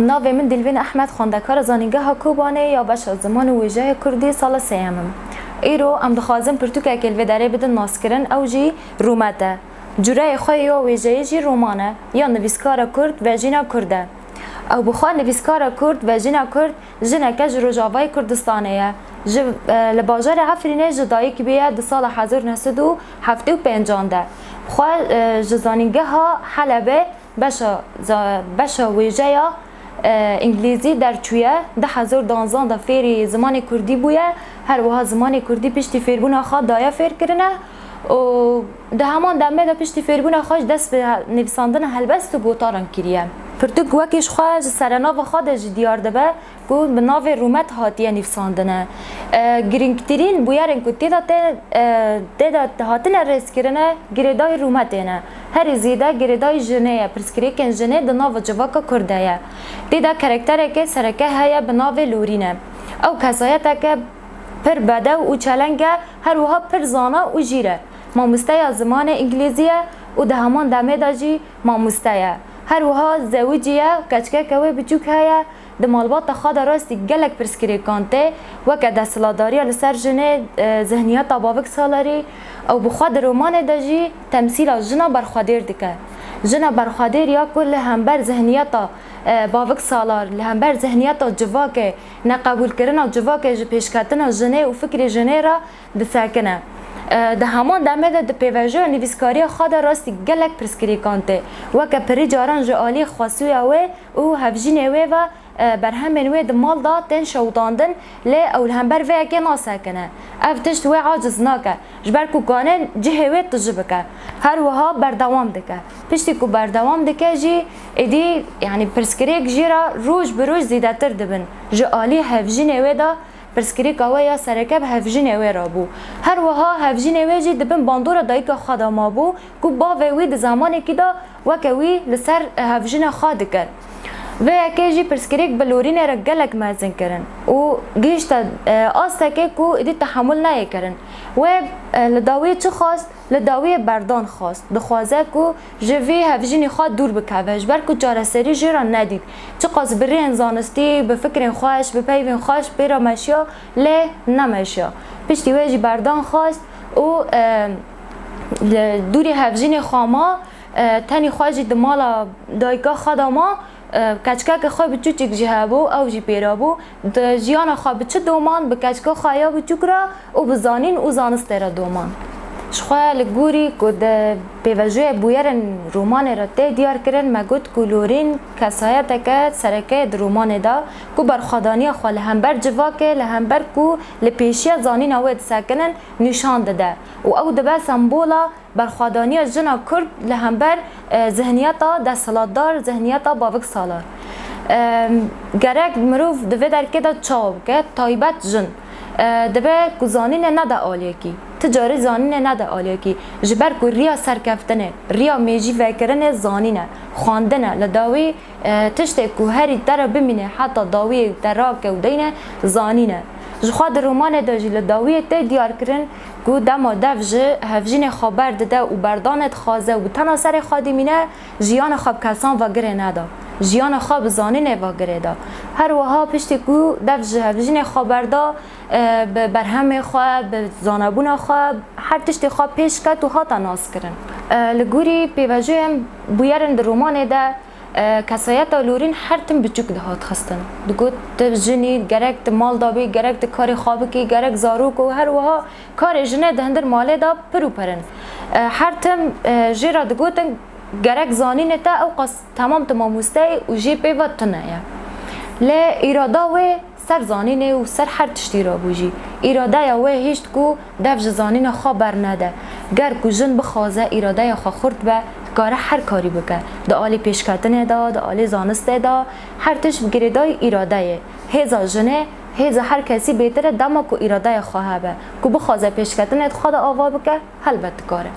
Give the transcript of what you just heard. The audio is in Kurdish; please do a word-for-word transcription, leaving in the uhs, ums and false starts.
Navê min Dilvîn Ehmed, xwendekara Zanîngeha Kobanê ya beşa ziman û wêjeya kurdî sala sêyem im. Îro em dixwazin pirtûkekê li vê derê bidin naskirin, ew jî rûmet e. Cureyê xwe ya wêjeyê jî roman e, ya nivîskara kurd Vejîna Kurd e. Ew bi xwe nivîskara kurd, Vejîna Kurd, jineke ji Rojavayê Kurdistanê ye. Ji, e, li bajarê Efrînê ji dayik bûye di sala hezar neh sed û heftê û pêncan de. Xwe, e, ji Zanîngeha Helebê beşa, za-, beşa wêjeya, e, îngilîzî derçûye. Di hezar danzan de fêrî zimanê kurdî bûye. Her wiha zimanê kurdî piştî fêrbûna xwe daye fêrkirine û di heman demê de piştî fêrbûna xwe ji dest bi nivîsandina helbest û gotaran kiriye. Pirtûk wekî ji xwe ji serenava xwe de jî diyar dibe ku bi navê Rûmet hatiye nivîsandine. E, girîngtirîn bûyerên ku tê de tê, e, tê de hatine rêzkirine girêdayî rûmetê ne. Herî zêde girêdayî jinê ye, pirsgirêkên jinê di nava civaka Kurd de ye. Tê de karakterekê sereke heye bi navê Lorîn e. Ew kesayeteke pir bedew û çeleng e, her wiha pir zana û jîr e. Mamosteya zimanê îngilîzî ye û di heman demê de jî mamoste ye. Her wiha zewicî ye, keçikeke wê biçûk heye. Di malbata xwe de rastî gelek pirsgirêkan tê, weke desthilatdariya li ser jinê, e, zihniyeta Bavik Salarî, ew bi xwe di romanê de jî temsîla jina berxwedêr dike. Jina berxwedêr ya ku li hember zihniyeta, e, Bavik Salar, li hember zihniyeta civakê, neqebûlkirina civakê ji pêşketina jinê û fikrê jinê re disekine. E, di heman demê de di pêvajoya nivîskariya xwe de rastî gelek pirsgirêkan tê. Weke pirî caran ji alî xwesûya wê û hevjînê wê ve, e, berhemên wê di mal de tên şewitandin, lê ew li hember vê yekê nasekine. Ev tişt wê aciz nake, ji ber ku kane cihê wê tije bike. Her wiha berdewam dike. Piştî ku berdewam dike jî, êdî, yanî pirsgirêk jê re roj bi roj zêdetir dibin. Ji alî hevjînê wê de pirsgirêka wê ya sereke bi hevjînê wê re bû. Her wiha hevjînê wê jî di bin bandora dayika xwe de mabû ku bavê wî di zemanekî de weke wî li ser hevjîna xwe dikir. Vê yekê jî pirsgirêk bi Lorînê re gelek mezin kirin û gihişte, e, astekê ku êdî tehemûl neyê kirin. Wê, e, li dawiyê çi xwest? Li dawiyê berdan xwest. Dixwaze ku ji vî hevjînê xwe dûr bikeve, ji ber ku çareserî jê re nedît. Çiqas bi rêyên zanistî, bi fikrên xweş, bi peyvên xweş pê re meşiya, lê nemeşiya. Piştî wê jî berdan xwest û, e, li dûrî hevjînê xwe ma, e, tenî xwe jî di mala dayika xwe de ma, e, keçikeke xwe biçûçik jî hebû, ew jî pê re bû. Di jiyana xwe bi çi doman, bi keçika xwe ya biçûk re û bi zanîn û zanistê re doman. Ji xwe li gorî ku di pêvajoyê bûyerên romanê re tê diyar kirin, me got ku Lorîn kesayeteke sereke ye di romanê de ku berxwedaniya xwe li hember civakê, li hember ku li pêşiya zanîna wê disekinin, nîşan dide û ew dibe sembola berxwedaniya jina Kurd li hember, e, zihniyeta desthilatdar, zihniyeta Bavik Salar. E, gerek mirov di vê derkê de çawa bike, taybet jin. E, dibe ku zanînê nede aliyekî. Ti carî zanînê nede aliyekî. Ji ber ku riya serkeftinê, riya mêjî vekirinê zanîn e, xwendin e. Li dawî, e, tiştê ku herî te re bimîne heta dawiyê te rake û deyne, zanîn e. Ji xwe di romanê de jî li dawiyê tê diyar kirin ku dema dev ji hevjînê xwe berdide û berdanê dixwaze û bi tena serê xwe dimîne, jiyana xwe bi kesan ve girê neda. Jiyana xwe bi zanînê ve girê da. Her wiha piştî ku dev ji hevjînê xwe berda, e, bi berhemê xwe, bi zanebûna xwe, her tiştê xwe pêş ket û hate naskirin. E, li gorî pêvajoyên bûyerên di romanê de, e, kesayeta Lorîn her tim biçûk dihat xistin. Digot, tu jinî, gerek tu mal de bî, gerek tu karê xwe bikî, gerek zarok û her wiha karê jinê di hundir malê de pir û pir in. E, her tim, e, jê re digotin, gerek zanînê te ew qas temam tu mamoste yî û jê pê ve tune ye. Lê îrada wê ser zanînê û ser her tiştî re bû jî. Îradeya wê hişt ku dev ji zanîna xwe bernede. Ger ku jin bixwaze îradeya xwe xurt be, dikare her karî bike. Di alî pêşketinê de, di alî zanistê de, her tişt bi girêdayî îradeyê. Hêza jinê, hêza her kesî bêtir e dema ku îradeya xwe hebe. Ku bixwaze pêşketinê di xwe de ava bike, helbet dikare.